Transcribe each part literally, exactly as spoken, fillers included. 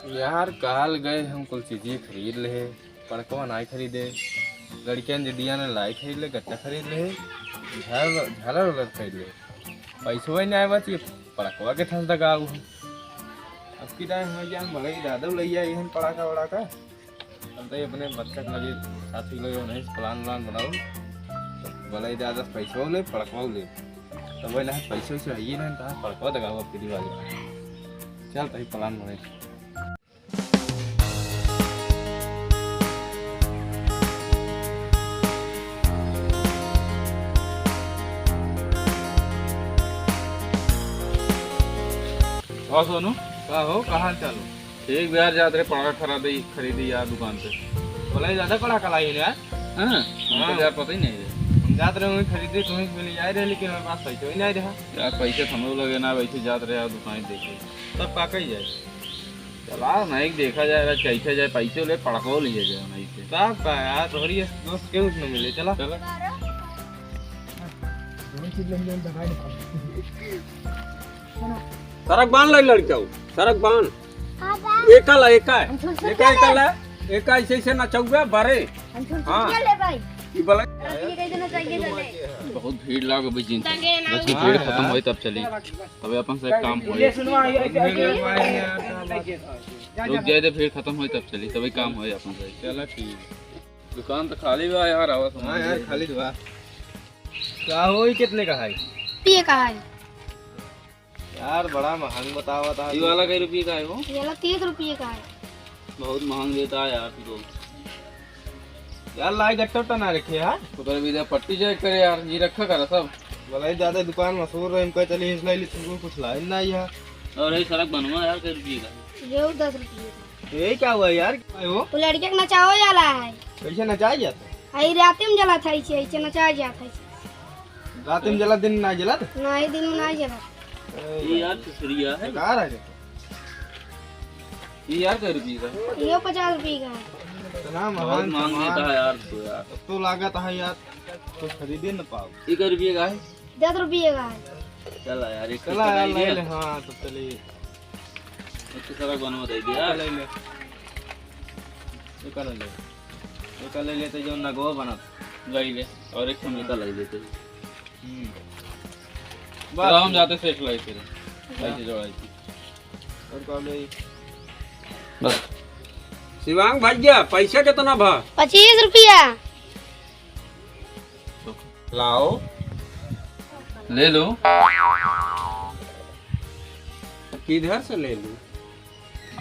यार, काल गए हम कुल चीजें खरीद ले, पड़कवा नाई खरीदे, लड़कियन दीदिया ने लाई खरीद ले, गट्टा खरीद ले, झाल-, झालर उलर खरीद ले, पैसवा ही नाई बची, पड़कवा के थस दगाऊ हम। अब की टाइम हो गया, हम भले ही दादा लैया, यहन पड़ाका वड़ाका। हम तो ये अपने बच्चा के लगे, साथी लगे, उन्हें plan व्लान बनाओ। तो बोला, "ये दादा पैसा ले, पड़कवा ले।" तो बोला, "पैसा वैसा है ही नहीं, कहाँ पड़कवा दगाओ आपकी दिवाली?" चल, तो ये plan बने। और सोनू, का हो, का हाल चाल हो? ठीक बा यार, जात रहे पड़ाका खरीदे, खरीदे यार दुकान पे। बोला, ये ज्यादा पड़ाका लाई है यार। हाँ, हमको हाँ। यार पता ही नहीं है। हम जात रहे वहीं खरीदे, तुम्हें मिल जाए रहे, लेकिन हमारे पास पैसे ही नहीं रहा। यार, पैसे तो हम लोग लगे ना, वैसे जात रहे यार दुकान देखे। तब का कही जाए? चला, नहीं देखा जाए, आज कैसे जाए, पैसे ले, पड़को लिए जाए, नहीं से। तब का यार, तोहरी दोस्त के कुछ न मिले, चला। चला। सरक बांध ले लड़का, सरक बांध। हाँ, बा। एका ला, एका। हम छुरछुरिया एका, एका ले। ला। एका ऐसे, ऐसे नचौबे, बरे। हम छुरछुरिया हाँ। ले भाई। ई बला। रखिए, कहीं देना चाहिए, चले। बहुत भीड़ लाग भाई जिन। संगे ना। बस भीड़ हाँ, खत्म हाँ। होई तब चली। तबे अपन से काम होई। ये सुनो, ये, ये, ये, ये, ये, ये, रुक जाए, तो भीड़ खत्म होई तब चली, तबे काम होई अपन से। चला ठीक। दुकान तो खाली बा यार, आवा सामान हाँ यार, ले। खाली बा। का हो, ई कितने का है? पिए का है? यार, बड़ा महंग बतावा था। ये वाला कई रुपये का है वो? ये वाला तीस रुपये का है। बहुत महंग देता है यार तू तो। यार, लाई गट्टा उट्टा ना रखे यार। ओकर भी दे पट्टी check करे यार, ये रखा करा सब। भलाई ज्यादा दुकान मशहूर रहे, इनका चलिए इसलिए तुमको कुछ लाए ना यार। और ये सरक बनवा यार, कई रुपये का है? ये दस रुपये का। ये क्या हुआ यार? क्या हो? वो लड़के के नचाओ जाला है। कैसे नचाया जाता है? आई रात में जला था इसे, इसे नचाया जाता है। रात में जला, दिन में ना जला? नहीं, दिन में ना जला। ए, ये यार छुरछुरिया है। बेकार है। ये यार कै रुपये का है? ये पचास रुपये का है। इतना बहुत महंग महंग सामान। देता है यार तू यार। अब तो लागत है यार, कुछ खरीदे न पाओ। ये कै रुपये का है? दस रुपये का है। चला यार, एक चला यार, ले ले, हाँ, तो चलिए। एक तो सरक बनवा दे दिया। ले ले। एक ले ले। एक ले लेते जो नगवा बनत। ले ले। और एक हम एक ले लेते। हम्म। चलो, हम जाते सेठ लाई फिर। हाँ। ऐसे जोड़ाई थी। और कौन ले? बस। शिवांग भैया, पैसा कितना भा? पच्चीस रुपया। लाओ। ले लो। किधर से ले लूं?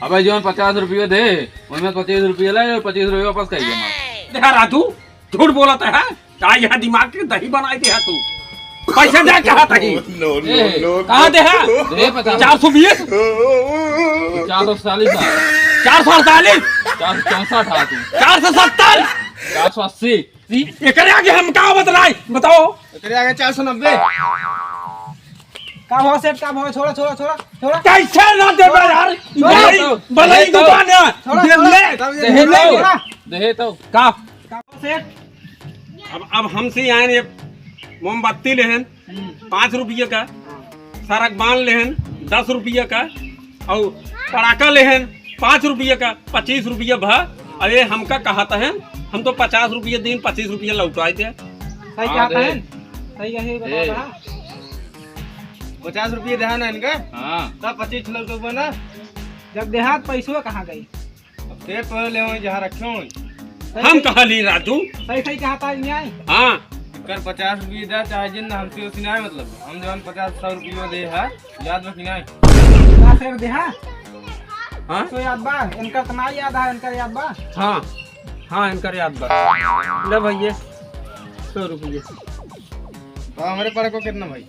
अबे जौन पचास रुपया दे, ओमे पच्चीस रुपया ले, पच्चीस रुपया वापस कर दे। देखा राजू, झूठ बोलत है, का यहाँ दिमाग के दही बनाई दे है तू? पैसा दे कहा तही? No, no, ए, no, कहाँ दे है? दे पचास। चार सौ बीस? चार सौ चालीस आ। चार सौ अड़तालीस? चार सौ चौसठ आ तू। चार सौ सत्तर? चार सौ अस्सी। एकरे आगे हम का बतलाई? बताओ। एकरे आगे चार सौ नब्बे। का भाव सेठ, का भाव? छोड़ा, छोड़ा, छोड़ा, छोड़ा। कैसे ना देबे यार? छोड़ा। भलाई, दे तो, भलाई दे तो। दुकान है। छोड़ा, दे छोड़ा। ले। दे दे तो। छोड़ा। दे तो। का? का भाव सेठ? अब, अब हमसे यहाँ ये मोमबत्ती लेहन, हम्म। पाँच रुपये का, हाँ। सरक बांध लेहन, दस रुपये का, और पड़ाका लेहन, पाँच रुपये का, पच्चीस रुपये भा। अरे हमका कहत हैं, हम तो पचास रुपये दीन, पच्चीस रुपये लौटाए दे। सही हाँ, कहत दे। हैं, सही कहे, बताओ ए। बा। पचास रुपये देहा ना इनका? हाँ। तब पच्चीस लौटो बना। जब देहा तो पैसवा कहाँ गई? अब ते तो ले होई जहाँ रखे होई। हम कहा ली राजू। सही सही कहा था न्याय। हाँ। कर पचास रुपये दे, चाहे जिन हमसे उसी न्याय मतलब। हम जवान पचास सौ रुपये दे है, याद बा कि नहीं? का शेर दे है? हाँ? तो याद बा, इनका तो ना याद है, इनका याद बा? हाँ, हाँ, इनका याद बा। ले भैया, सौ रुपये। तो हमारे पड़को कितना भाई?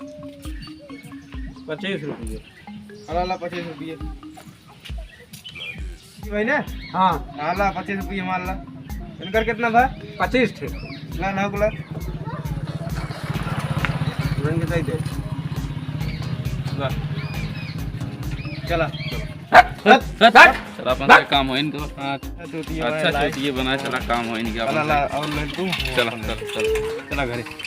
पच्चीस रुपये। अला, अला, पच्चीस रुपये। जी भाई ने? हाँ। हाँ, ला, पच्चीस रुपये मार ला। इनकर कितना बा? पच्चीस ठे। ला, ना, ला। रंग दे दे। ला। चला। हट, हट, हट। चला, अपन से काम हो इनका। हाँ। चूतिया अच्छा, बनाए। चूतिया बनाए, चला, काम हो इनका, ला, अपन ला, से। और ले तू। चला, चला, चला। चला घरे।